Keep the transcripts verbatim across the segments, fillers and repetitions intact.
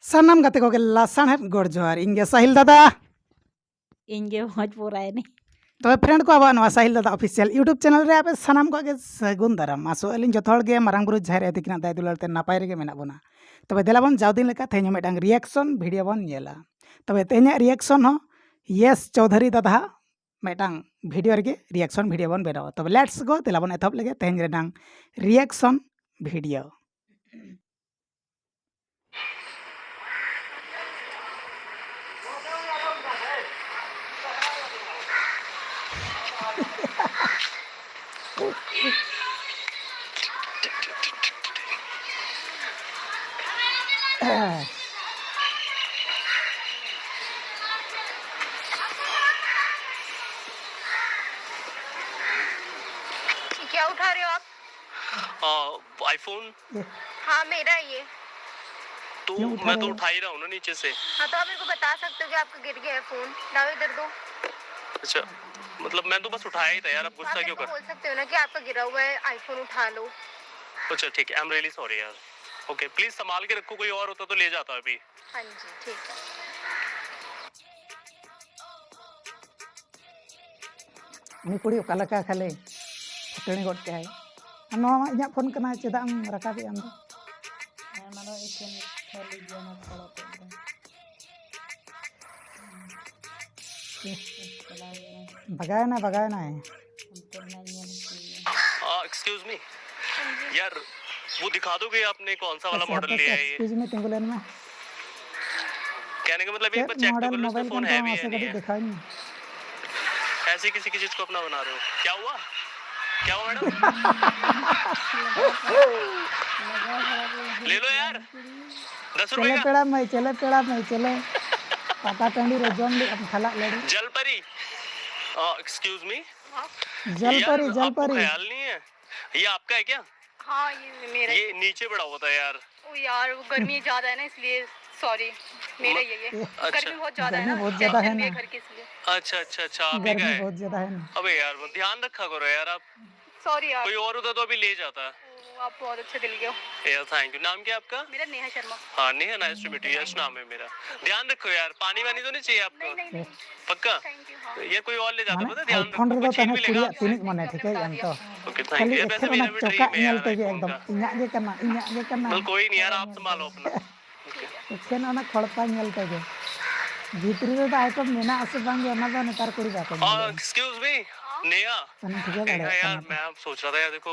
ᱥᱟᱱᱟᱢ ᱜᱟᱛᱮ ᱠᱚᱜᱮ ᱞᱟᱥᱟᱬᱦᱮᱫ ᱜᱚᱰ ᱡᱚᱦᱟᱨ᱾ ᱤᱧ ᱜᱮ ᱥᱟᱦᱤᱞ ᱫᱟᱫᱟ᱾ ᱤᱧ ᱜᱮ ᱢᱚᱡᱽ ᱯᱚᱨᱟᱭᱱᱤ᱾ ᱛᱚᱵᱮ friend ᱠᱚ, ᱟᱵᱚᱣᱟᱜ ᱱᱚᱣᱟ ᱥᱟᱦᱤᱞ ᱫᱟᱫᱟ official YouTube channel ᱨᱮ ᱟᱯᱮ ᱥᱟᱱᱟᱢ ᱠᱚᱣᱟᱜ ᱜᱮ ᱥᱟᱹᱜᱩᱱ ᱫᱟᱨᱟᱢ᱾ ᱟᱥᱚᱜ ᱟᱹᱞᱤᱧ ᱡᱚᱛᱚ ᱦᱚᱲ ᱜᱮ ᱢᱟᱨᱟᱝ ᱵᱩᱨᱩ ᱡᱟᱦᱮᱨ ᱟᱭᱳ ᱛᱤᱠᱤᱱᱟᱜ ᱫᱟᱭᱟ ᱫᱩᱞᱟᱹᱲ ᱛᱮ ᱱᱟᱯᱟᱭ ᱨᱮᱜᱮ ᱢᱮᱱᱟᱜ ᱵᱚᱱᱟ᱾ ᱛᱚᱵᱮ ᱫᱮᱞᱟ ᱵᱚᱱ ᱡᱟᱣ ᱫᱤᱱ ᱞᱮᱠᱟ ᱛᱮᱦᱮᱧ ᱦᱚᱸ ᱢᱤᱫᱴᱟᱝ reaction video ᱵᱚᱱ ᱧᱮᱞᱟ᱾ ᱛᱚᱵᱮ ᱛᱮᱦᱮᱧᱟᱜ reaction ᱦᱚᱸ ᱭᱮᱥ ᱪᱳᱣᱫᱷᱟᱨᱤ ᱫᱟᱫᱟ ᱦᱟᱜ ᱢᱤᱫᱴᱟᱝ video ᱨᱮᱜᱮ reaction video ᱵᱚᱱ ᱵᱮᱱᱟᱣᱟ᱾ ᱛᱚᱵᱮ let's go, ᱫᱮᱞᱟ ᱵᱚᱱ ᱮᱛᱚᱦᱚᱵ ᱞᱮᱜᱮ ᱛᱮᱦᱮᱧ ᱨᱮᱱᱟᱝ reaction video᱾ क्या उठा रहे हो आप? आईफोन। हाँ, मेरा है ये। तो क्यों उठा मैं तो रहे हो? उठा ही रहा हूँ ना नीचे से। हाँ, तो आप मेरे को बता सकते हो कि आपका गिर गया है फोन। लाओ इधर दो। अच्छा, मतलब मैं तो बस उठाया ही था यार, आप तो आप गुस्सा मेरे क्यों को कर बोल सकते हो ना कि आपका गिरा हुआ है, आईफोन उठा लो। अच्छा ठीक है, आई एम रियली सॉरी यार। ओके, प्लीज संभाल के रखो, कोई और होता तो ले जाता अभी। हाँ जी, ठीक है। ᱩᱱᱤ ᱠᱩᱲᱤ ᱚᱠᱟ ᱞᱮᱠᱟ ᱠᱷᱟᱹᱞᱤ ᱯᱷᱩᱴᱟᱹᱱᱤ ᱜᱚᱫ ᱠᱮᱜᱼᱟᱭ᱾ ᱟᱨ ᱱᱚᱣᱟ ᱢᱟ ᱤᱧᱟᱹᱜ ᱯᱷᱳᱱ ᱠᱟᱱᱟ, ᱪᱮᱫᱟᱜ ᱮᱢ ᱨᱟᱠᱟᱵᱮᱜᱼᱟ ᱟᱢ ᱫᱚ? ᱦᱮᱸ, ᱚᱱᱟ ᱫᱚ ᱮᱠᱮᱱ ᱠᱷᱟᱹᱞᱤ ᱜᱮᱭᱟ ᱚᱱᱟ ᱛᱷᱚᱲᱟ ᱛᱮᱫ ᱫᱚ᱾ ᱪᱟᱞᱟᱣ ᱮᱱᱟ᱾ ᱵᱷᱟᱜᱟᱣᱮᱱᱟᱭ, ᱵᱷᱟᱜᱟᱣᱮᱱᱟᱭ᱾ ᱚᱱᱛᱮ ᱨᱮᱱᱟᱜ ᱧᱮᱞ ᱦᱚᱪᱚᱭᱮᱭᱟ᱾ Excuse me. हाँ जी। यार, वो दिखा दोगे आपने कौन सा वाला ऐसे मॉडल हाथ लिया से है ये? एक्सक्यूज मी टिंगुलेन में। कहने का मतलब एक चेक बार चेक तो मॉडल कर लो, इसमें मोबाइल फोन का है भी नाम है, ऐसे नहीं कभी है। दिखाई नहीं। ऐसे किसी की चीज को अपना बना रहे हो, क्या हुआ? क्या हुआ मैडम? ले लो यार, दस रुपए चले का। पेड़ा में, चले पेड़ा में, चले। पाटा टंडी रे जोम ली, अब खला लड़ी। जलपरी। Excuse me. जलपरी, यार, आपको जलपरी। ख्याल नहीं है, ये आपका है क्या? हाँ, ये मेरा है। ये नीचे पड़ा हुआ था यार। ओ यार, वो गर्मी ज्यादा है ना, इसलिए। सॉरी, मेरा मत- ये है। अच्छा। गर्मी बहुत ज्यादा है गर्मी ना, बहुत ज्यादा है ना। घर के इसलिए। अच्छा, अच्छा, अच्छा, आप ही का गर्मी है। बहुत ज्यादा है ना। अबे यार, ध्यान रखा करो यार आप। सॉरी यार। कोई और होता तो अभी ले जाता। आप बहुत अच्छे दिल के हो। यार, थैंक यू। नाम क्या है आपका? मेरा नेहा शर्मा। हाँ, Neha, nice to meet you. Yash नाम है मेरा। ध्यान रखो यार, पानी वानी तो नहीं चाहिए आपको? नहीं, नहीं, नहीं। पक्का? Thank you. हाँ। ये कोई और ले जाता, ᱢᱟᱱᱮ, ᱯᱛᱟ ᱫᱷᱭᱟᱱ ᱨᱟᱭᱠᱷᱚ, ᱠᱩᱪᱷ ᱵᱷᱤ ᱞᱮᱜᱟ. ᱴᱷᱤᱠ ᱦᱮ ᱟᱯᱠᱳ. Okay, thank you. ᱭᱟᱨ, ᱵᱮᱥ ᱢᱮᱨᱟ ᱵᱷᱤ ᱰᱨᱤᱢ ᱦᱮ ᱭᱟᱨ ᱟᱭ ᱯᱷᱳᱱ ᱠᱟ. ᱧᱮᱞ ᱛᱮᱜᱮ ᱮᱠᱫᱚᱢ ᱤᱧᱟᱹᱜ ᱜᱮ ᱠᱟᱱᱟ, ᱤᱧᱟᱹᱜ ᱜᱮ ᱠᱟᱱᱟ. ᱢᱟᱱᱮ, ᱠᱳᱭ ᱱᱟᱦᱤ ᱭᱟᱨ, ᱟᱯ ᱥᱟᱢᱵᱷᱟᱞᱳ ᱟᱯᱱᱟ. ᱮᱠᱷᱮᱱ ᱚᱱᱟ ᱠᱷᱚᱲᱯᱟ ᱧᱮᱞ ᱛᱮᱜᱮ. ᱵᱷᱤᱛᱨᱤ ᱨᱮᱫᱚ ᱟᱭᱴᱮᱢ ᱢᱮᱱᱟᱜ ᱟᱥᱮ ᱵᱟᱝ ᱜᱮ, ᱚᱱᱟ ᱫᱚ ᱱᱮᱛᱟᱨ ᱠᱩᱲᱤ ᱵᱟᱠᱚ ᱧᱮᱞᱟ. ᱮᱠᱥᱠᱤᱭᱩᱡ ᱢᱤ, ᱱᱮᱦᱟ. ᱚᱱᱟ ᱴᱷᱤᱠᱟᱹ ᱫᱟᱲᱮᱭᱟᱜ ᱠᱟᱱᱟ. ᱱᱮᱦᱟ ᱭᱟᱨ, ᱢᱮ ᱟᱯ ᱥᱳᱪ ᱨᱟᱦᱟ ᱛᱷᱟ ᱭᱟᱨ, ᱫᱮᱠᱷᱳ,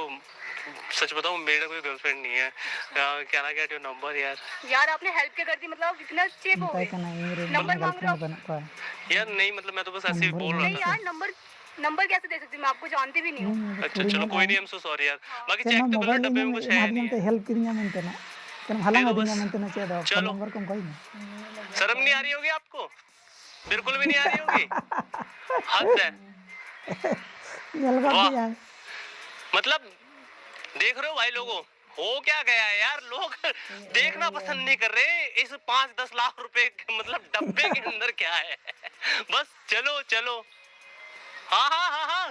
सच बताऊं, मेरा कोई गर्लफ्रेंड नहीं है। क्या, can I get your number यार? यार, आपने हेल्प क्या कर दी, मतलब, इतना अच्छे वो हो गए। नंबर मांग रहे हो? यार, नहीं, मतलब, मैं तो बस ऐसे ही बोल रहा था। नहीं यार, नंबर, नंबर कैसे दे सकती हूँ? मैं आपको जानती भी नहीं हूँ। अच्छा, चलो, कोई नहीं, I'm so sorry यार। बाकी चेक तो कर लो, डब्बे में कुछ है नहीं है। हेल्प ᱠᱤᱫᱤᱧᱟ ᱢᱮᱱᱛᱮ ᱱᱟ. ᱪᱮᱫ ᱦᱚᱸ ᱵᱟᱹᱧ ᱢᱮᱱ ᱛᱮ ᱱᱟ ᱪᱮᱫ ᱦᱚᱸ. ᱪᱮᱫ ᱦᱚᱸ ᱵᱟᱹᱧ ᱢᱮᱱ ᱛᱮ ᱱᱟ ᱪᱮᱫ ᱦᱚᱸ. ᱪᱮᱫ ᱦᱚᱸ ᱵᱟᱹᱧ ᱢᱮᱱ ᱛᱮ ᱱᱟ ᱪᱮᱫ ᱦᱚᱸ. ᱪᱚᱞᱚ᱾ ᱯᱷᱳᱱ ᱱᱚᱢᱵᱚᱨ ᱠᱚᱢ ᱠᱚᱭ ᱢᱮ᱾ शर्म नहीं आ रही होगी आपको? बिल्कुल भी नहीं आ रही होगी। हद है। ᱧᱮᱞ ᱜᱚᱫ ᱜᱮᱭᱟᱭ᱾ मतलब, देख रहे हो भाई लोगों, हो क्या गया है यार, लोग देखना पसंद नहीं कर रहे इस पाँच दस लाख रुपए के, मतलब, डब्बे के अंदर क्या है। बस चलो, चलो। हाँ, हाँ, हाँ, हाँ।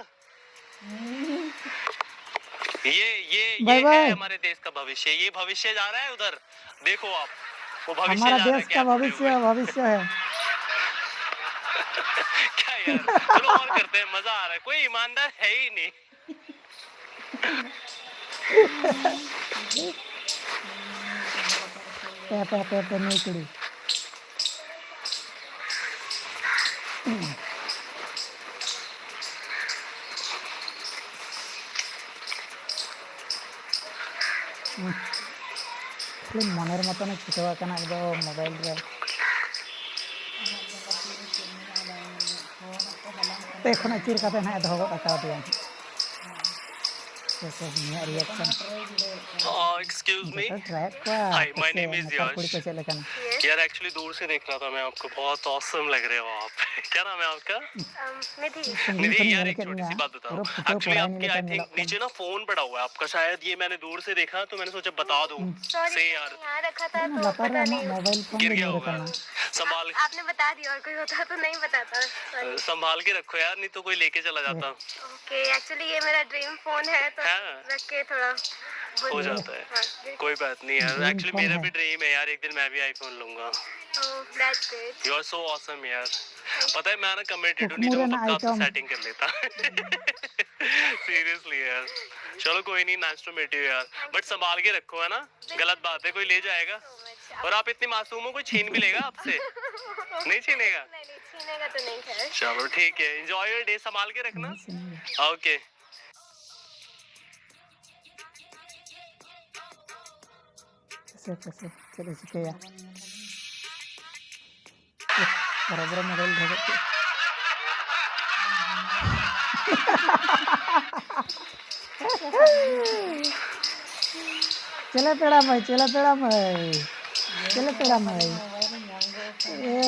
ये, ये, ये है हमारे देश का भविष्य। ये भविष्य जा रहा है उधर। देखो आप, वो भविष्य जा रहा है। हमारा देश का भविष्य, भविष्य है। क्या यार, चलो और करते हैं, मजा आ रहा है। कोई ईमानदार है ही नहीं। ᱯᱮ, ᱯᱮ, ᱯᱮ, ᱯᱮ, ᱱᱩᱭ ᱠᱩᱲᱤ᱾ ᱠᱷᱟᱹᱞᱤ ᱢᱚᱱᱮᱨ ᱢᱚᱛᱚᱱᱮ ᱪᱷᱩᱴᱟᱹᱣ ᱟᱠᱟᱱᱟ ᱮᱠᱫᱚᱢ ᱢᱳᱵᱟᱭᱤᱞ ᱨᱮ᱾ ᱛᱮ ᱠᱷᱚᱱ ᱟᱹᱪᱩᱨ ᱠᱟᱛᱮ ᱱᱟᱦᱟᱜ ᱮ ᱫᱚᱦᱚ ᱜᱚᱫ ᱟᱠᱟᱣᱟᱫᱮᱭᱟ᱾ ᱥᱮ, ᱥᱮ, ᱩᱱᱤᱭᱟᱜ ᱨᱤᱭᱮᱠᱥᱚᱱ᱾ Uh, excuse me. ᱡᱚᱛᱚ ᱴᱨᱟᱭᱮᱫ ᱠᱚᱣᱟ᱾ Hi, my name is Yash. ᱠᱩᱲᱤ ᱠᱚ ᱪᱮᱫ ᱞᱮᱠᱟᱱᱟ? यार, actually दूर से देख रहा था मैं आपको, बहुत ऑसम लग रहे हो आप। क्या नाम है आपका? अम, निधि। निधि, यार, एक छोटी सी बात बताओ। Actually, आपके, I think, नीचे ना फोन पड़ा हुआ है आपका, शायद ये मैंने दूर से देखा, तो मैंने सोचा बता दूं। सॉरी, से यार। यहाँ रखा था, तो पता नहीं। ᱞᱟᱛᱟᱨ ᱨᱮ ᱟᱢᱟᱜ ᱢᱳᱵᱟᱭᱤᱞ ᱯᱷᱳᱱ ᱜᱮ ᱧᱩᱨ ᱟᱠᱟᱱᱟ। संभाल। आपने बता दिया, और कोई होता तो नहीं बताता। सॉरी। संभाल के रखो यार, नहीं तो कोई लेके चला जाता। ओके, एक्चुअली ये मेरा ड्रीम फोन है, तो रख के थोड़ा। हो जाता है। कोई बात नहीं यार, एक्चुअली मेरा भी ड्रीम है यार, एक दिन मैं भी आईफोन लूंगा। यू आर सो ऑसम यार। पता है, मैं ना कमेंटेड हूँ, नहीं तो मैं पक्का आपसे सेटिंग कर लेता। सीरियसली यार। चलो कोई नहीं, नाइस टू मीट यू यार, बट संभाल के रखो, है ना? गलत बात है, कोई ले जाएगा। और आप इतनी मासूम हो, कोई छीन भी लेगा आपसे? नहीं छीनेगा। नहीं, नहीं छीनेगा तो नहीं खैर। चलो ठीक है, एंजॉय योर डे, संभाल के रखना। ओके। ᱠᱟᱥᱮ ᱠᱟᱥᱮ ᱪᱮᱫ ᱮ ᱪᱤᱠᱟᱹᱭᱟ? ᱵᱚᱨᱚ ᱵᱚᱨᱚ ᱢᱳᱵᱟᱭᱤᱞ ᱫᱚᱦᱚ ᱠᱟᱜ ᱯᱮ᱾ ᱪᱮᱞᱮ ᱯᱮᱲᱟ ᱢᱟᱹᱭ, ᱪᱮᱞᱮ ᱯᱮᱲᱟ ᱢᱟᱹᱭ, ᱪᱮᱞᱮ ᱯᱮᱲᱟ ᱢᱟᱹᱭ᱾ ᱮ,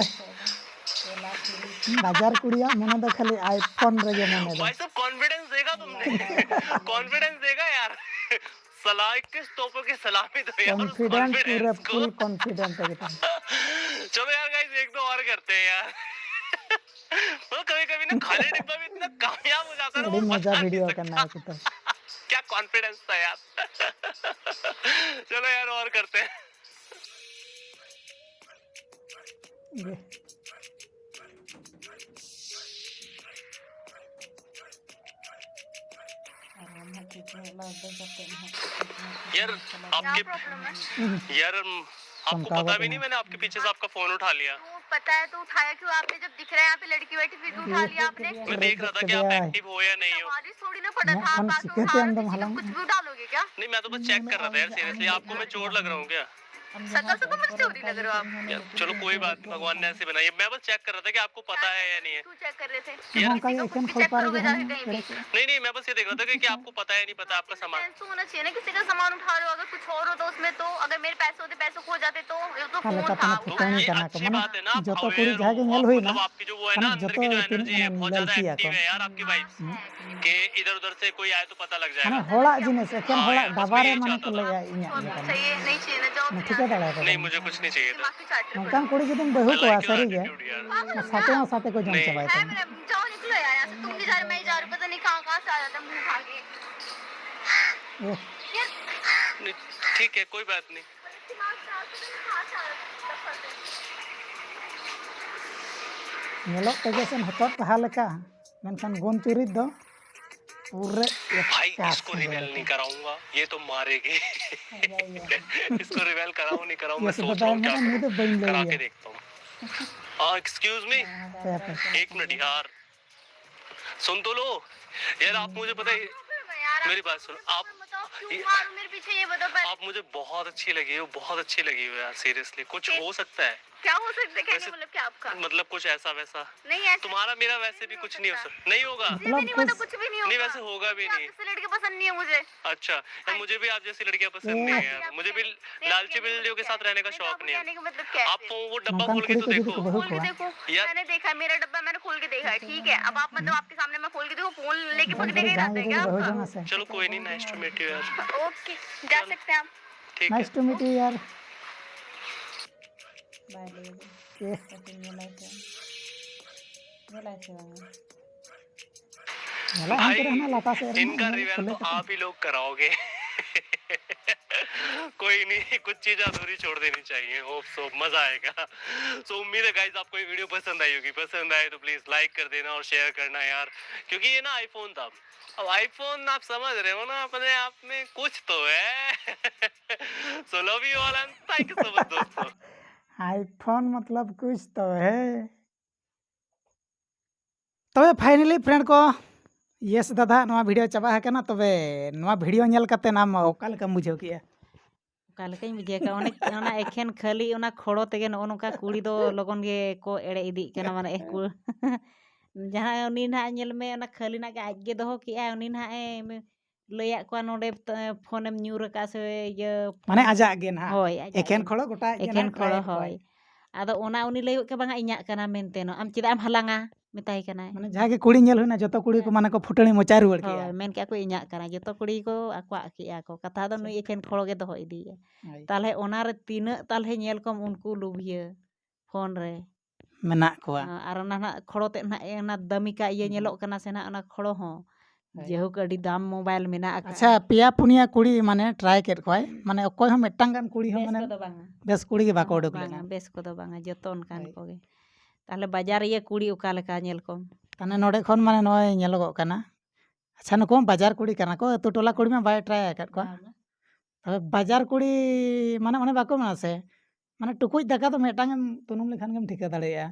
ᱵᱟᱡᱟᱨ ᱠᱩᱲᱤᱭᱟᱜ ᱢᱚᱱᱮ ᱫᱚ ᱠᱷᱟᱹᱞᱤ ᱟᱭᱯᱷᱳᱱ ᱨᱮᱜᱮ ᱢᱚᱱᱮ ᱫᱚ᱾ भाई साहब, कॉन्फिडेंस देगा तुमने। कॉन्फिडेंस देगा यार। सलाह, इक्कीस तोपों की सलामी दो यार, उस कॉन्फिडेंट, पूरे कॉन्फिडेंस को। फुल कॉन्फिडेंट है एकदम। चलो यार गाइस, एक दो और करते हैं यार। मतलब कभी कभी ना खाली डिब्बा भी इतना कामयाब हो जाता है ना, बड़ी वो मजा बता नहीं वीडियो सकता। करना है कितना। क्या कॉन्फिडेंस था यार। चलो यार, और करते हैं। ये। ᱟᱨ ᱟᱢ ᱦᱚᱸ ᱴᱷᱤᱠ ᱧᱚᱜ ᱞᱟᱭᱤᱴ ᱫᱚ ᱠᱟᱛᱮ ᱱᱟᱦᱟᱜ ᱴᱷᱤᱠ ᱧᱚᱜ ᱴᱷᱤᱠ ᱧᱚᱜ ᱪᱟᱞᱟᱜ ᱠᱟᱱᱟ᱾ यार, आपके पीछे से आपका फोन उठा लिया। तो पता है तो उठाया क्यों आपने? जब दिख रहा है यहाँ पे लड़की बैठी, फिर क्यों उठा लिया आपने? मैं देख रहा था कि आप एक्टिव हो या नहीं हो। सवाल ही थोड़ी ना पड़ा था, आप आके उठा रहे थे, तो कुछ भी उठा लोगे क्या? नहीं, मैं तो बस चेक कर रहा था यार, सीरियसली आपको मैं चोर लग रहा हूँ क्या? शक्ल से तो मत चोरी लग रहे हो आप। यार, चलो कोई बात नहीं, भगवान ने ऐसे बनाई है। मैं बस चेक कर रहा था कि आपको पता है या नहीं है। क्यों चेक कर रहे थे? यार, किसी का कुछ भी चेक करोगे जाके कहीं भी। नहीं, नहीं, मैं बस ये देख रहा था कि, कि आपको पता है या नहीं पता आपका सामान। सेंस तो होना चाहिए ना, किसी का सामान उठा रहे हो, अगर कुछ और होता उसमें तो, अगर मेरे पैसे होते, पैसे खो जाते तो, ये तो फोन था। तो ये अच्छी बात है ना, आप aware हो, मतलब आपकी जो वो है ना, अंदर की जो एनर्जी है, बहुत ज्यादा एक्टिव है यार आपकी वाइफ। कि इधर उधर से कोई आए तो पता लग जाएगा। ᱦᱚᱲᱟᱜ ᱡᱤᱱᱤᱥ, ᱮᱠᱮᱱ ᱦᱚᱲᱟᱜ ᱰᱟᱵᱟ ᱨᱮ ᱢᱟᱱᱮ ᱠᱚ ᱞᱟᱹᱭᱟ ᱤᱧᱟᱹᱜ ᱞᱮᱠᱟ᱾ ᱴᱷᱤᱠᱟᱹ ᱫᱟᱲᱮᱭᱟᱠᱚ ᱠᱟᱱᱟ᱾ नहीं, मुझे कुछ नहीं चाहिए था। ᱱᱚᱝᱠᱟᱱ ᱠᱩᱲᱤ ᱡᱩᱫᱤᱢ ᱵᱟᱹᱦᱩ ᱠᱚᱣᱟ, ᱥᱟᱹᱨᱤᱜᱮ, ᱚᱱᱟ ᱥᱟᱛᱮ ᱦᱚᱸ ᱥᱟᱛᱮ ᱠᱚ ᱡᱚᱢ ᱪᱟᱵᱟᱭ ᱛᱟᱢᱟ᱾ जाओ निकलो यार यहाँ से, तुम भी जा रहे, मैं ही जा रही हूँ, पता नहीं कहाँ कहाँ से आ जाता है मुंह उठा के। ᱮ᱾ यार, ठीक है, कोई बात नहीं। ᱧᱮᱞᱚᱜ ᱛᱮᱜᱮ ᱥᱮᱱ ᱦᱚᱛᱚᱫ ᱵᱟᱦᱟ ᱞᱮᱠᱟ, ᱢᱮᱱᱠᱷᱟᱱ ᱜᱩᱱ ᱪᱩᱨᱤᱛ ᱫᱚ ᱯᱩᱨᱟᱹ भाई, ᱮᱴᱟᱜ इसको ᱥᱮᱫ ᱨᱤᱣᱮᱞ ᱞᱮᱠᱟ᱾ नहीं कराऊंगा, ये तो मारेगी। इसको रिवेल कराऊं नहीं कराऊं, मैं ᱭᱮᱥ सोच ᱫᱟᱫᱟ, रहा हूँ क्या ᱢᱮᱱᱟ ᱱᱤᱭᱟᱹ करूँ, ᱫᱚ ᱵᱟᱹᱧ ᱞᱟᱹᱭ करा ᱜᱮᱭᱟ᱾ के देखता हूँ। हाँ, एक्सक्यूज मी, ᱦᱟᱯᱮ, ᱦᱟᱯᱮ᱾ एक मिनट यार, सुन तो लो यार। आप मुझे पता है, मेरी बात सुन आप। क्यों मारू मेरे पीछे, ये बताओ पहले। आप मुझे बहुत अच्छी लगी हो, बहुत अच्छी लगी हो यार, सीरियसली। कुछ हो सकता है? क्या हो सकता है? कहने वैसे- मतलब क्या आपका? मतलब कुछ ऐसा वैसा। नहीं, ऐसा तुम्हारा मेरा वैसे भी कुछ नहीं हो सकता। नहीं होगा। कुछ भी नहीं, मतलब कुछ भी नहीं होगा। नहीं, वैसे होगा भी नहीं। आपसे लड़के पसंद नहीं है मुझे। अच्छा यार, मुझे भी आप जैसी लड़कियां पसंद नहीं है यार। मुझे भी लालची बिल्लियों के साथ रहने का शौक नहीं है। मतलब क्या है? आप वो डब्बा ᱱᱚᱝᱠᱟᱱ खोल के ᱠᱩᱲᱤ तो ᱠᱚ ᱡᱩᱫᱤ देखो। ᱠᱚ ᱵᱟᱹᱦᱩ खोल के ᱠᱚᱣᱟ, देखो। यार- मैंने देखा है, मेरा डब्बा मैंने खोल के देखा है, ठीक है? अब आप मतलब आपके सामने मैं खोल के देखो, फोन लेके ᱩᱱᱠᱩ मुझे देखा ही ᱡᱟᱦᱟᱸᱭ रहता है ᱜᱮᱠᱚ क्या ᱵᱟᱹᱦᱩ आपका? ᱡᱚᱝᱟ ᱥᱮ, चलो कोई नहीं, नाइस टू मीट यू यार। ओके, जा सकते हैं आप। ठीक है। nice to meet you यार। ᱵᱟᱭ ᱞᱟᱹᱭ ᱫᱟ᱾ ᱪᱮᱫ? ᱠᱟᱹᱴᱤᱡ ᱧᱮᱞᱟᱭ ᱯᱮ᱾ ᱧᱮᱞᱟᱭ ᱯᱮ ᱵᱟᱝᱟ᱾ ᱧᱮᱞᱟ ᱦᱟᱱᱛᱮ ᱨᱮ ᱦᱟᱱᱟ ᱞᱟᱴᱟ ᱥᱮᱫ ᱨᱮ इनका ᱢᱮᱱᱟᱜᱼᱟ, रिवेल तो ᱠᱷᱩᱞᱟᱹ ᱠᱟᱛᱮ᱾ आप ही लोग कराओगे। कोई नहीं, कुछ चीजें अधूरी छोड़ देनी चाहिए। होप सो, मजा आएगा। सो उम्मीद है गाइस, आपको ये वीडियो पसंद आई होगी। पसंद आए तो प्लीज लाइक कर देना और शेयर करना यार, क्योंकि ये ना आईफोन था। अब आईफोन, आप समझ रहे हो ना, अपने आप में कुछ तो है। So love you all and thank you so much दोस्तों। iPhone मतलब कुछ तो है। ᱛᱚᱵᱮ finally friend ᱠᱚ, ᱭᱮᱥ ᱫᱟᱫᱟ, ᱱᱚᱣᱟ ᱵᱷᱤᱰᱤᱭᱳ ᱪᱟᱵᱟ ᱟᱠᱟᱱᱟ᱾ ᱛᱚᱵᱮ ᱱᱚᱣᱟ ᱵᱷᱤᱰᱤᱭᱳ ᱧᱮᱞ ᱠᱟᱛᱮ ᱟᱢ ᱚᱠᱟ ᱞᱮᱠᱟᱢ ᱵᱩᱡᱷᱟᱹᱣ ᱠᱮᱜᱼᱟ? ᱚᱠᱟ ᱞᱮᱠᱟᱧ ᱵᱩᱡᱷᱟᱹᱣ ᱠᱟᱜᱼᱟ, ᱚᱱᱮ ᱚᱱᱟ ᱮᱠᱷᱮᱱ ᱠᱷᱟᱹᱞᱤ ᱚᱱᱟ ᱠᱷᱚᱲᱚ ᱛᱮᱜᱮ ᱱᱚᱜᱼᱚ ᱱᱚᱝᱠᱟ ᱠᱩᱲᱤ ᱫᱚ ᱞᱚᱜᱚᱱ ᱜᱮ ᱠᱚ ᱮᱲᱮ ᱤᱫᱤᱜ ᱠᱟᱱᱟ, ᱢᱟᱱᱮ ᱮᱦ ᱠᱩ-, ᱡᱟᱦᱟᱸᱭ ᱩᱱᱤ ᱱᱟᱦᱟᱜ ᱧᱮᱞ ᱢᱮ, ᱚᱱᱟ ᱠᱷᱟᱹᱞᱤ ᱱᱟᱜ ᱜᱮ ᱟᱡ ᱜᱮ ᱫᱚᱦᱚ ᱠᱮᱜᱼᱟᱭ, ᱩᱱᱤ ᱱᱟᱦᱟᱜ ᱮ ᱞᱟᱹᱭᱟᱫ ᱠᱚᱣᱟ ᱱᱚᱰᱮ ᱛ-, ᱯᱷᱳᱱᱮᱢ ᱧᱩᱨ ᱟᱠᱟᱫᱼᱟ ᱥᱮ ᱤᱭᱟᱹ ᱢᱟᱱᱮ ᱟᱡᱟᱜ ᱜᱮ ᱱᱟᱦᱟᱜ, ᱦᱳᱭ, ᱟᱡᱟᱜ ᱮᱠᱷᱮᱱ ᱜᱮ᱾ ᱠᱷᱚᱲᱚ ᱜᱚᱴᱟ ᱟᱡ ᱜᱮ ᱮᱠᱷᱮᱱ ᱱᱟᱦᱟᱜ ᱠᱷᱚᱲᱚ, ᱴᱨᱟᱭᱮᱫ ᱠᱚᱣᱟᱭ᱾ ᱦᱳᱭ᱾ ᱟᱫᱚ ᱚᱱᱟ ᱩᱱᱤ ᱞᱟᱹᱭ ᱜᱚᱫ ᱠᱮᱫ, "ᱵᱟᱝᱟ, ᱤᱧᱟᱹᱜ ᱠᱟᱱᱟ" ᱢᱮᱱᱛᱮ ᱱᱚ, ᱟᱢ ᱪᱮᱫᱟᱜ ᱮᱢ ᱦᱟᱞᱟᱝᱟ? ᱢᱮᱛᱟᱭ ᱠᱟᱱᱟᱭ᱾ ᱢᱟᱱᱮ ᱡᱟᱦᱟᱸ ᱜᱮ ᱠᱩᱲᱤ ᱧᱮᱞ ᱦᱩᱭᱱᱟ, ᱡᱚᱛᱚ ᱠᱩᱲᱤ ᱠᱚ ᱢᱟᱱᱮ ᱠᱚ ᱯᱷᱩᱴᱟᱹᱱᱤ ᱢᱚᱪᱟ ᱨᱩᱣᱟᱹᱲ ᱠᱮᱜᱼᱟ᱾ ᱦᱳᱭ, ᱢᱮᱱ ᱠᱮᱜᱼᱟ ᱠᱚ, "ᱤᱧᱟᱹᱜ ᱠᱟᱱᱟ", ᱡᱚᱛᱚ ᱠᱩᱲᱤ ᱠᱚ ᱟᱠᱚᱣᱟᱜ ᱠᱮᱜᱼᱟ ᱠᱚ᱾ ᱠᱟᱛᱷᱟ ᱫᱚ ᱟᱪᱪᱷᱟ᱾ ᱱᱩᱭ ᱮᱠᱷᱮᱱ ᱠᱷᱚᱲᱚ ᱜᱮ ᱫᱚᱦᱚ ᱤᱫᱤᱭᱮᱜᱼᱟ᱾ ᱦᱳᱭ᱾ ᱛᱟᱦᱞᱮ ᱚᱱᱟᱨᱮ ᱛᱤᱱᱟᱹᱜ ᱛᱟᱞᱦᱮ ᱧᱮᱞ ᱠᱚᱢ ᱩᱱᱠᱩ ᱞᱩᱵᱷᱤᱭᱟᱹ ᱯᱷᱳᱱ ᱨᱮ᱾ ᱢᱮᱱᱟᱜ ᱠᱚᱣᱟ᱾ ᱟᱨ ᱚᱱᱟ ᱱᱟᱜ ᱠᱷᱚᱲᱚ ᱛᱮᱫ ᱱᱟᱜ, ᱚᱱᱟ ᱫᱟᱹᱢᱤᱠᱟ ᱤᱭᱟᱹ ᱦᱩᱸ᱾ ᱧᱮᱞᱚᱜ ᱠᱟᱱᱟ ᱥᱮ ᱱᱟᱜ, ᱚᱱᱟ ᱠᱷᱚᱲᱚ ᱦᱚᱸ᱾ ᱡᱮᱦᱳᱠ, ᱟᱹᱰᱤ ᱫᱟᱢ ᱢᱳᱵᱟᱭᱤᱞ ᱢᱮᱱᱟᱜ ᱟᱠᱟᱫᱼᱟ᱾ ᱟᱪᱪᱷᱟ, ᱯᱮᱭᱟ ᱯᱩᱱᱭᱟ ᱠᱩᱲᱤ ᱢᱟᱱᱮ ᱴᱨᱟᱭ ᱠᱮᱫ ᱠᱚᱣᱟᱭ, ᱢᱟᱱᱮ ᱚᱠᱚᱭ ᱦᱚᱸ ᱢᱤᱫᱴᱟᱝ ᱜᱟᱱ ᱠᱩᱲᱤ ᱦᱚᱸ ᱵᱮᱥ ᱢᱟᱱᱮ ᱠᱚᱫᱚ ᱵᱟᱝᱟ᱾ ᱵᱮᱥ ᱠᱩᱲᱤ ᱜᱮ ᱵᱟᱠᱚ ᱩᱰᱩᱠ ᱵᱟᱝᱟ, ᱞᱮᱱᱟ᱾ ᱵᱮᱥ ᱠᱚᱫᱚ ᱵᱟᱝᱟ, ᱡᱚᱛᱚ ᱚᱱᱠᱟᱱ ᱦᱳᱭ᱾ ᱠᱚᱜᱮ᱾ ᱛᱟᱦᱞᱮ ᱵᱟᱡᱟᱨᱤᱭᱟᱹ ᱠᱩᱲᱤ ᱚᱠᱟ ᱞᱮᱠᱟ ᱧᱮᱞ ᱠᱚᱢ? ᱛᱟᱦᱞᱮ ᱱᱚᱰᱮ ᱠᱷᱚᱱ ᱢᱟᱱᱮ ᱱᱚᱜᱼᱚᱭ ᱧᱮᱞᱚᱜᱚᱜ ᱠᱟᱱᱟ᱾ ᱟᱪᱪᱷᱟ, ᱱᱩᱠᱩ ᱦᱚᱸ ᱵᱟᱡᱟᱨ ᱠᱩᱲᱤ ᱠᱟᱱᱟ ᱠᱚ, ᱟᱹᱛᱩ ᱴᱚᱞᱟ ᱠᱩᱲᱤ ᱢᱟ ᱵᱟᱭ ᱴᱨᱟᱭ ᱟᱠᱟᱫ ᱠᱚᱣᱟ᱾ ᱵᱟᱝᱟ᱾ ᱛᱚᱵᱮ ᱵᱟᱡᱟᱨ ᱠᱩᱲᱤ ᱢᱟᱱᱮ ᱚᱱᱮ ᱵᱟᱠᱚ ᱢᱮᱱᱟ ᱥᱮ, ᱢᱟᱱᱮ ᱴᱩᱠᱩᱡ ᱫᱟᱠᱟ ᱫᱚ ᱢᱤᱫᱴᱟᱝ ᱮᱢ ᱛᱩᱱᱩᱢ ᱞᱮᱠᱷᱟᱱ ᱜᱮᱢ ᱴᱷᱤᱠᱟᱹ ᱫᱟᱲᱮᱭᱟᱜᱼᱟ᱾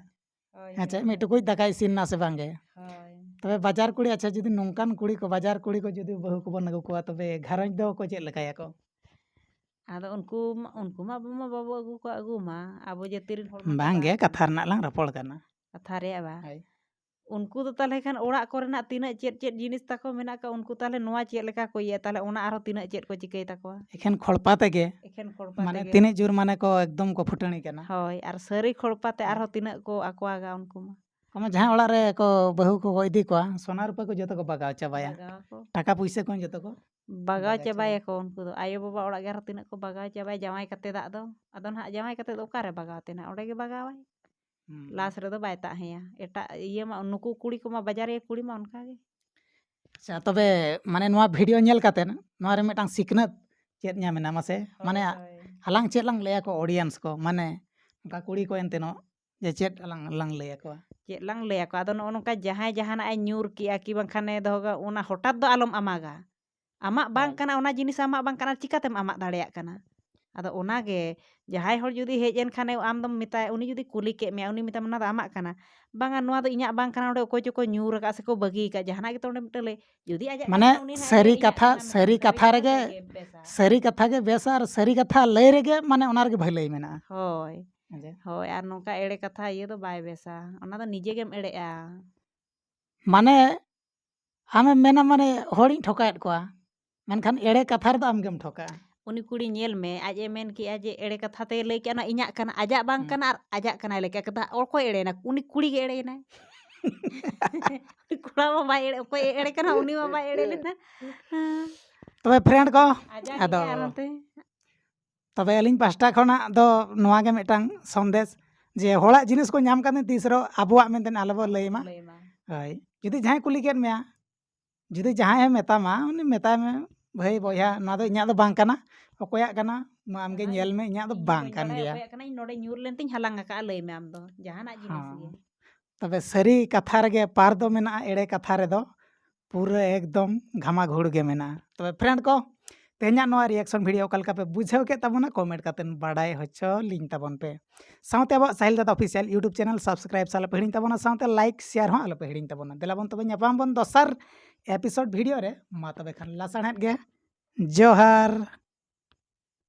ᱦᱳᱭ, ᱦᱮᱸ ᱪᱮ, ᱦᱳᱭ, ᱢᱤᱫ ᱦᱳᱭ᱾ ᱴᱩᱠᱩᱡ ᱫᱟᱠᱟ ᱤᱥᱤᱱ ᱮᱱᱟ ᱥᱮ ᱵᱟᱝᱜᱮ? ᱦᱳᱭ᱾ ᱛᱚᱵᱮ ᱵᱟᱡᱟᱨ ᱠᱩᱲᱤ, ᱟᱪᱪᱷᱟ, ᱡᱩᱫᱤ ᱱᱚᱝᱠᱟᱱ ᱠᱩᱲᱤ ᱠᱚ, ᱵᱟᱡᱟᱨ ᱠᱩᱲᱤ ᱠᱚ ᱡᱩᱫᱤ ᱵᱟᱹᱦᱩ ᱠᱚᱵᱚᱱ ᱟᱹᱜᱩ ᱠᱚᱣᱟ, ᱛᱚᱵᱮ ᱜᱷᱟᱨᱚᱸᱡᱽ ᱫᱚ ᱠᱚ ᱪᱮᱫ ᱞᱮᱠᱟᱭᱟᱠᱚ? ᱟᱫᱚ ᱩᱱᱠᱩ ᱢᱟ, ᱩᱱᱠᱩ ᱢᱟ ᱟᱵᱚ ᱢᱟ ᱵᱟᱵᱚ ᱟᱹᱜᱩ ᱠᱚᱣᱟ, ᱟᱹᱜᱩ ᱢᱟ᱾ ᱟᱵᱚ ᱡᱟᱹᱛᱤ ᱨᱮᱱ ᱦᱚᱲ ᱢᱟ ᱵᱟᱝᱜᱮ, ᱵᱟᱭ ᱠᱟᱛᱷᱟ ᱨᱮᱱᱟᱜ ᱞᱟᱝ ᱨᱚᱯᱚᱲ ᱠᱟᱱᱟ᱾ ᱠᱟᱛᱷᱟ ᱨᱮᱭᱟᱜ ᱵᱟ᱾ ᱦᱳᱭ᱾ ᱩᱱᱠᱩ ᱫᱚ ᱛᱟᱦᱚᱞᱮ ᱠᱷᱟᱱ ᱚᱲᱟᱜ ᱠᱚᱨᱮᱱᱟᱜ ᱛᱤᱱᱟᱹᱜ ᱪᱮᱫ ᱪᱮᱫ ᱡᱤᱱᱤᱥ ᱛᱟᱠᱚ ᱢᱮᱱᱟᱜ ᱠᱟᱜ, ᱩᱱᱠᱩ ᱛᱟᱦᱚᱞᱮ ᱱᱚᱣᱟ ᱪᱮᱫ ᱞᱮᱠᱟ ᱠᱚ ᱤᱭᱟᱹᱭᱟ? ᱛᱟᱦᱚᱞᱮ ᱚᱱᱟ ᱟᱨᱦᱚᱸ ᱛᱤᱱᱟᱹᱜ ᱪᱮᱫ ᱠᱚ ᱪᱤᱠᱟᱹᱭ ᱛᱟᱠᱚᱣᱟ? ᱮᱠᱷᱮᱱ ᱠᱷᱚᱲᱯᱟ ᱛᱮᱜᱮ᱾ ᱮᱠᱷᱮᱱ ᱠᱷᱚᱲᱯᱟ ᱢᱟᱱᱮ ᱛᱮᱜᱮ᱾ ᱛᱤᱱᱟᱹᱜ ᱡᱳᱨ ᱢᱟᱱᱮ ᱠᱚ ᱮᱠᱫᱚᱢ ᱠᱚ ᱯᱷᱩᱴᱟᱹᱱᱤ ᱠᱟᱱᱟ᱾ ᱦᱳᱭ, ᱟᱨ ᱥᱟᱹᱨᱤ ᱠᱷᱚᱲᱯᱟ ᱛᱮ ᱦᱳᱭ᱾ ᱟᱨᱦᱚᱸ ᱛᱤᱱᱟᱹᱜ ᱠᱚ ᱟᱠᱚᱣᱟᱜᱟ ᱩᱱᱠᱩ ᱢᱟ᱾ ᱟᱢᱟ ᱡᱟᱦᱟᱸ ᱚᱲᱟᱜ ᱨᱮ ᱠᱚ ᱵᱟᱹᱦᱩ ᱠᱚᱠᱚ ᱤᱫᱤ ᱠᱚᱣᱟ, ᱥᱚᱱᱟ ᱨᱩᱯᱟᱹ ᱠᱚ ᱡᱚᱛᱚ ᱠᱚ ᱵᱟᱜᱟᱣ ᱪᱟᱵᱟᱭᱟ᱾ ᱵᱟᱜᱟᱣ ᱟᱠᱚ᱾ ᱴᱟᱠᱟ ᱯᱩᱭᱥᱟᱹ ᱠᱚᱦᱚᱸ ᱡᱚᱛᱚ ᱠᱚ ᱵᱟᱜᱟᱣ ᱵᱟᱜᱟᱣ ᱪᱟᱵᱟᱭᱟ᱾ ᱪᱟᱵᱟᱭᱟᱠᱚ ᱩᱱᱠᱩ ᱫᱚ᱾ ᱟᱭᱳ ᱵᱟᱵᱟ ᱚᱲᱟᱜ ᱜᱮ ᱟᱨᱦᱚᱸ ᱛᱤᱱᱟᱹᱜ ᱠᱚ ᱵᱟᱜᱟᱣ ᱪᱟᱵᱟᱭᱟ ᱡᱟᱶᱟᱭ ᱠᱟᱛᱮ ᱫᱟᱜ ᱫᱚ᱾ ᱟᱫᱚ ᱱᱟᱦᱟᱜ ᱡᱟᱶᱟᱭ ᱠᱟᱛᱮ ᱫᱚ ᱚᱠᱟᱨᱮ ᱵᱟᱜᱟᱣ ᱛᱮ ᱱᱟᱦᱟᱜ? ᱚᱸᱰᱮ ᱜᱮ ᱵᱟᱜᱟᱣᱟᱭ᱾ ᱦᱩᱸ᱾ ᱞᱟᱥ ᱨᱮᱫᱚ ᱵᱟᱭ ᱛᱟᱦᱮᱸᱭᱟ᱾ ᱮᱴᱟᱜ ᱤᱭᱟᱹ ᱢᱟ, ᱱᱩᱠᱩ ᱠᱩᱲᱤ ᱠᱚᱢᱟ, ᱵᱟᱡᱟᱨᱤᱭᱟᱹ ᱠᱩᱲᱤ ᱢᱟ ᱚᱱᱠᱟ ᱜᱮ᱾ ᱟᱪᱪᱷᱟ, ᱛᱚᱵᱮ ᱢᱟᱱᱮ ᱱᱚᱣᱟ ᱵᱷᱤᱰᱤᱭᱳ ᱧᱮᱞ ᱠᱟᱛᱮ ᱱᱚᱣᱟ ᱨᱮ ᱢᱤᱫᱴᱟᱝ ᱥᱤᱠᱷᱱᱟᱹᱛ ᱪᱮᱫ ᱧᱟᱢ ᱮᱱᱟ ᱢᱟᱥᱮ? ᱦᱳᱭ, ᱢᱟᱱᱮ ᱦᱳᱭ᱾ ᱟᱞᱟᱝ ᱪᱮᱫ ᱞᱟᱝ ᱞᱟᱹᱭ ᱟᱠᱚ ᱚᱰᱤᱭᱮᱱᱥ ᱠᱚ, ᱢᱟᱱᱮ ᱚᱱᱠᱟ ᱠᱩᱲᱤ ᱠᱚ ᱮᱱᱛᱮ ᱱᱚᱜ ᱡᱮ ᱪᱮᱫ ᱟᱞᱟᱝ ᱞᱟᱝ ᱞᱟᱹᱭ ᱟᱠᱚᱣᱟ? ᱪᱮᱫ ᱞᱟᱝ ᱞᱟᱹᱭ ᱟᱠᱚᱣᱟ? ᱟᱫᱚ ᱱᱚᱜᱼᱚ ᱱᱚᱝᱠᱟ ᱡᱟᱦᱟᱸᱭ ᱡᱟᱦᱟᱱᱟᱜ ᱮ ᱧᱩᱨ ᱠᱮᱜᱼᱟ ᱠᱤ ᱵᱟᱝᱠᱷᱟᱱ ᱮ ᱫᱚᱦᱚ ᱠᱟᱜᱼᱟ, ᱚᱱᱟ ᱦᱚᱴᱟᱛ ᱫᱚ ᱟᱞᱚᱢ ᱟᱢᱟᱜᱟ᱾ ᱟᱢᱟᱜ ᱵᱟᱝ ᱦᱳᱭ᱾ ᱠᱟᱱᱟ, ᱚᱱᱟ ᱡᱤᱱᱤᱥ ᱟᱢᱟᱜ ᱵᱟᱝ ᱠᱟᱱᱟ, ᱪᱤᱠᱟᱛᱮᱢ ᱟᱢᱟᱜ ᱫᱟᱲᱮᱭᱟᱜ ᱠᱟᱱᱟ? ᱟᱫᱚ ᱚᱱᱟᱜᱮ ᱡᱟᱦᱟᱸᱭ ᱦᱚᱲ ᱡᱩᱫᱤ ᱦᱮᱡ ᱮᱱ ᱠᱷᱟᱱᱮ ᱟᱢ ᱫᱚᱢ ᱢᱮᱛᱟᱭᱟ, ᱩᱱᱤ ᱡᱩᱫᱤ ᱠᱩᱞᱤ ᱠᱮᱫ ᱢᱮᱭᱟ, ᱩᱱᱤ ᱢᱮᱛᱟᱢᱟ, "ᱚᱱᱟ ᱫᱚ ᱟᱢᱟᱜ ᱠᱟᱱᱟ?" "ᱵᱟᱝᱟ, ᱱᱚᱣᱟ ᱫᱚ ᱤᱧᱟᱜ ᱵᱟᱝ ᱠᱟᱱᱟ, ᱚᱸᱰᱮ ᱚᱠᱚᱭ ᱪᱚᱠᱚ ᱧᱩᱨ ᱟᱠᱟᱫ ᱥᱮᱠᱚ ᱵᱟᱹᱜᱤ ᱟᱠᱟᱫ", ᱡᱟᱦᱟᱱᱟᱜ ᱜᱮᱛᱚ ᱚᱸᱰᱮ ᱢᱤᱫᱴᱟᱝ ᱞᱟᱹᱭ᱾ ᱡᱩᱫᱤ ᱟᱡᱟᱜ ᱢᱟᱱᱮ ᱠᱟᱱᱟ, ᱩᱱᱤ ᱦᱟᱸᱜ ᱥᱟᱹᱨᱤ ᱞᱟᱹᱭᱟ, ᱤᱧᱟᱜ ᱠᱟᱛᱷᱟ, ᱠᱟᱱᱟ, ᱥᱟᱹᱨᱤ ᱥᱟᱹᱨᱤ ᱠᱟᱛᱷᱟ ᱠᱟᱛᱷᱟ ᱨᱮᱜᱮ, ᱜᱮ ᱵᱮᱥᱟ᱾ ᱥᱟᱹᱨᱤ ᱠᱟᱛᱷᱟ ᱜᱮ ᱵᱮᱥᱟ ᱟᱨ ᱥᱟᱹᱨᱤ ᱠᱟᱛᱷᱟ ᱞᱟᱹᱭ ᱨᱮᱜᱮ ᱢᱟᱱᱮ ᱚᱱᱟ ᱨᱮᱜᱮ ᱵᱷᱟᱹᱞᱟᱹᱭ ᱢᱮᱱᱟᱜᱼᱟ᱾ ᱦᱳᱭ᱾ ᱦᱮᱸ ᱡᱮ᱾ ᱦᱳᱭ, ᱟᱨ ᱱᱚᱝᱠᱟ ᱮᱲᱮ ᱠᱟᱛᱷᱟ ᱤᱭᱟᱹ ᱫᱚ ᱵᱟᱭ ᱵᱮᱥᱟ, ᱚᱱᱟ ᱫᱚ ᱱᱤᱡᱮ ᱜᱮᱢ ᱮᱲᱮᱜᱼᱟ᱾ ᱢᱟᱱᱮ ᱟᱢᱮᱢ ᱢᱮᱱᱟ ᱢᱟᱱᱮ ᱦᱚᱲᱤᱧ ᱴᱷᱚᱠᱟᱭᱮᱫ ᱠᱚᱣᱟ, ᱢᱮᱱᱠᱷᱟᱱ ᱮᱲᱮ ᱠᱟᱛᱷᱟ ᱨᱮᱫᱚ ᱟᱢᱜᱮᱢ ᱴᱷᱚᱠᱟᱜᱼᱟ᱾ ᱩᱱᱤ ᱠᱩᱲᱤ ᱧᱮᱞ ᱢᱮ, ᱟᱡ ᱮ ᱢᱮᱱ ᱠᱮᱜᱼᱟ ᱡᱮ ᱮᱲᱮ ᱠᱟᱛᱷᱟ ᱛᱮᱭ ᱞᱟᱹᱭ ᱠᱮᱜᱼᱟ, ᱚᱱᱟ ᱤᱧᱟᱜ ᱠᱟᱱᱟ, ᱟᱡᱟᱜ ᱵᱟᱝ ᱦᱩᱸ᱾ ᱠᱟᱱᱟ ᱟᱨ ᱟᱡᱟᱜ ᱠᱟᱱᱟᱭ ᱞᱟᱹᱭ ᱠᱮᱜᱼᱟ᱾ ᱠᱟᱛᱷᱟ ᱚᱠᱚᱭ ᱮᱲᱮᱭᱮᱱᱟ? ᱩᱱᱤ ᱠᱩᱲᱤ ᱜᱮ ᱮᱲᱮᱭᱮᱱᱟᱭ᱾ ᱩᱱᱤ ᱠᱚᱲᱟ ᱢᱟ ᱵᱟᱭ ᱮᱲᱮ, ᱚᱠᱚᱭ ᱮ ᱮᱲᱮ ᱠᱟᱱᱟ ᱩᱱᱤ ᱢᱟ ᱵᱟᱭ ᱮᱲᱮ ᱞᱮᱱᱟ᱾ ᱛᱚᱵᱮ friend ᱠᱚ, ᱟᱡᱟᱜ ᱟᱫᱚ ᱜᱮ ᱟᱨ ᱚᱱᱛᱮ ᱛᱚᱵᱮ ᱟᱹᱞᱤᱧ ᱯᱟᱥᱴᱟ ᱠᱷᱚᱱᱟᱜ ᱫᱚ ᱱᱚᱣᱟ ᱜᱮ ᱢᱤᱫᱴᱟᱝ ᱥᱚᱱᱫᱮᱥ, ᱡᱮ ᱦᱚᱲᱟᱜ ᱡᱤᱱᱤᱥ ᱠᱚ ᱧᱟᱢ ᱠᱟᱛᱮ ᱛᱤᱥ ᱨᱮᱦᱚᱸ ᱟᱵᱚᱣᱟᱜ ᱢᱮᱱᱛᱮ ᱟᱞᱚ ᱵᱚ ᱞᱟᱹᱭ ᱢᱟ᱾ ᱞᱟᱹᱭ ᱢᱟ᱾ ᱦᱳᱭ, ᱡᱩᱫᱤ ᱡᱟᱦᱟᱸᱭ ᱠᱩᱞᱤ ᱠᱮᱫ ᱢᱮᱭᱟ, ᱡᱩᱫᱤ ᱡᱟᱦᱟᱸᱭ ᱮ ᱢᱮᱛᱟᱢᱟ, ᱩᱱᱤ ᱢᱮᱛᱟᱭ ᱢᱮ, "ᱵᱷᱟᱹᱭ, ᱵᱚᱭᱦᱟ, ᱱᱚᱣᱟ ᱫᱚ ᱤᱧᱟᱹᱜ ᱫᱚ ᱵᱟᱝ ᱠᱟᱱᱟ, ᱚᱠᱚᱭᱟᱜ ᱠᱟᱱᱟ? ᱢᱟ ᱟᱢᱜᱮ ᱦᱳᱭ, ᱧᱮᱞ ᱢᱮ, ᱤᱧᱟᱹᱜ ᱫᱚ ᱤᱧ ᱵᱟᱝ ᱵᱟᱹᱧ ᱠᱟᱱ ᱵᱟᱲᱟᱭᱟ ᱜᱮᱭᱟ᱾" ᱚᱠᱚᱭᱟᱜ ᱠᱟᱱᱟ, ᱤᱧ ᱱᱚᱰᱮ ᱧᱩᱨ ᱞᱮᱱ ᱛᱤᱧ ᱦᱟᱞᱟᱝ ᱟᱠᱟᱫᱼᱟ, ᱞᱟᱹᱭ ᱢᱮ ᱟᱢ ᱫᱚ ᱡᱟᱦᱟᱱᱟᱜ ᱡᱤᱱᱤᱥ ᱜᱮ᱾ ᱦᱚᱸ᱾ ᱛᱚᱵᱮ ᱥᱟᱹᱨᱤ ᱠᱟᱛᱷᱟ ᱨᱮᱜᱮ ᱯᱟᱨ ᱫᱚ ᱢᱮᱱᱟᱜᱼᱟ, ᱮᱲᱮ ᱠᱟᱛᱷᱟ ᱨᱮᱫᱚ ᱯᱩᱨᱟᱹ ᱮᱠᱫᱚᱢ ᱜᱷᱟᱢᱟᱜᱷᱩᱲ ᱜᱮ ᱢᱮᱱᱟᱜᱼᱟ᱾ ᱛᱚᱵᱮ friend ᱠᱚ, ᱛᱮᱦᱮᱧᱟᱜ ᱱᱚᱣᱟ reaction video ᱚᱠᱟ ᱞᱮᱠᱟ ᱯᱮ ᱵᱩᱡᱷᱟᱹᱣ ᱠᱮᱫ ᱛᱟᱵᱚᱱᱟ, comment ᱠᱟᱛᱮ ᱵᱟᱰᱟᱭ ᱦᱚᱪᱚ ᱞᱤᱧ ᱛᱟᱵᱚᱱ ᱯᱮ᱾ ᱥᱟᱶᱛᱮ ᱟᱵᱚᱣᱟᱜ ᱥᱟᱦᱤᱞ ᱫᱟᱫᱟ official YouTube channel subscribe ᱟᱞᱚ ᱯᱮ ᱦᱤᱲᱤᱧ ᱛᱟᱵᱚᱱᱟ, ᱥᱟᱶᱛᱮ like share ᱦᱚᱸ ᱟᱞᱚ ᱯᱮ ᱦᱤᱲᱤᱧ ᱛᱟᱵᱚᱱᱟ᱾ ᱫᱮᱞᱟ ᱵᱚᱱ ᱛᱚᱵᱮ ᱧᱟᱯᱟᱢ ᱵᱚᱱ ᱫᱚᱥᱟᱨ episode video ᱨᱮ᱾ ᱢᱟ ᱛᱚᱵᱮ ᱠᱷᱟᱱ ᱞᱟᱥᱟᱲᱦᱮᱫ ᱜᱮ ᱡᱚᱦᱟᱨ᱾